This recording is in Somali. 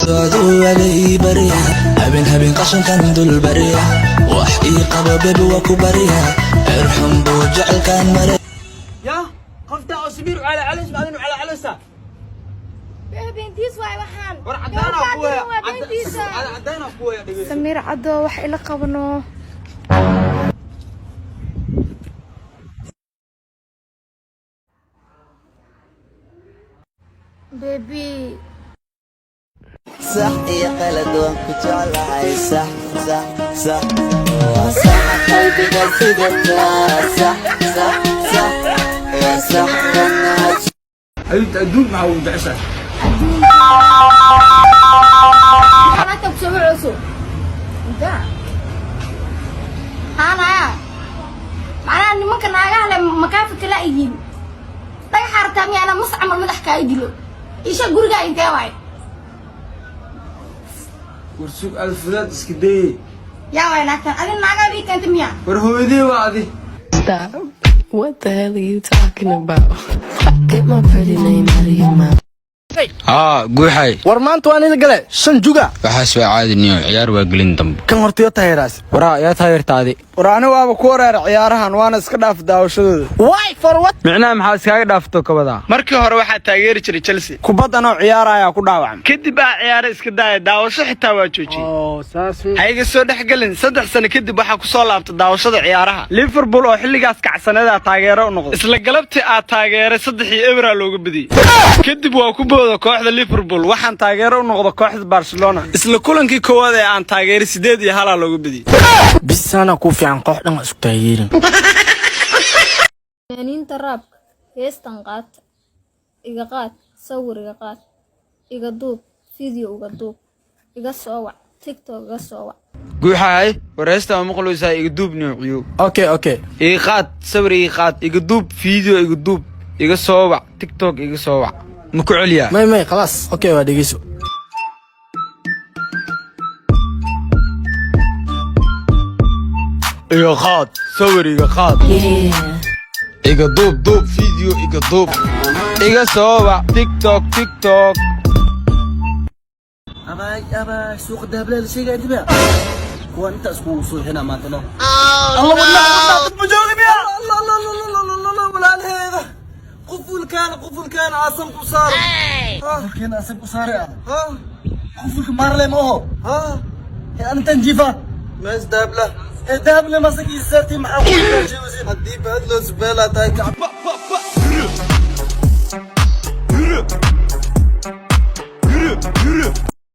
Socduu barya, habeen habeen qashankan dul barya, wax ii qabo baby, waa ku barya, erxun buu jecelkaan maray. Ya qofta oo Samiir cala calis ma adinu cala calisa. Beentiis waay waxaan. War cadaana ku Waa beentiisa. Cadaana ku waya, dhegeyso. Samiir Caddo, wax ila qabno. Baby. Sax iyo qalad, waan ku jeclahay. Sax, sax, sax, waa sax, qalbiga sidataa. Sax, sax, sax, waa sax wanaag. Ayuu adduun maxaa ugu jeceshahay? Naagta ku soo waceyso. Da. Haanaya. Macnaha nimanka naagaha leh makaafi kala yihiin. Dhagaxa rabtaa miya anaa mas camal madax kaa dilo. Isha gurigaa intee waay? War sug, alfudaad iska dayey. Yaa waay naagtan? Adin naagaha ii keenta miya? War hooyadee waa adi. Stop. What the hell are you talking about? Get my pretty name out of your mouth. Haa, Guuxay. War maanta waan ila gale shan juga. Waxaas waa caadi niyo, ciyaar waa gelin dambe. Kan hortiyo taheeraas. Waraa, yaa taageertaadi? War ani waaba ku wareera ciyaarahan, waana iska dhaaf daawashadooda. Why? For what? Micnaha maxaa iskaaga dhaafto kabadaa? Markii hore waxaa taageeri jiray Chelsea. Kubaddan oo ciyaaraya ku dhaawacmay, kadib aa ciyaara iska daaya, daawasho xitaa waa joojiyey. Ha iga soo dhex gelin. 3 sano kadib waxaa ku soo laabta daawashada ciyaaraha Liverpool oo xilligaas kacsaneeda taageero u noqday. Isla galabtii aa taageeray, 3-0 looga badiyey. Kadib waa ku booda kooxda Liverpool, waxaan taageero u noqda kooxda Barcelona. Isla kulankii koowaad ee aan taageeray, 8-1 looga badiyey. Bisana ku fiican, koox dhan waa isku taageerin. Fanaaniinta rapka, heestan qaata: iga qaad sawir, iga qaad, iga duub video, iga duub, iga soo wac TikTok, iga soo wac. Guuxahay, war heesta ma maqluysaa? Iga duub noociyo. Okay. Iga qaad sawir, iga qaad, iga duub video, iga duub, iga soo wac TikTok, iga soo wac. Ma ku celiyaa? May, may, khalaas, okay, waa dhegeyso. Iga qaad sawir, iga qaad, iga duub, duub video, iga duub, iga soo wac TikTok, TikTok. Abay, abay, suuqa dahabla la sheegaya diba kuwaan inta iskugu suuxina maanta no. Allah, wadnaha, wadnaha, dad ma jooga miya? Allah, Allah, Allah, Allah, Allah, Allah, walaalheeda, qufulkaana, qufulkaana aasan ku saaro, qufulkeena aasan ku saare ah. Qufulka maarle ma oho ha. Ee antan jiifa mees dahabla ee dahable masakiisa saartay, maxaa qufulkaa sheegaysa haddii baad loo subeelaa tahay kacba.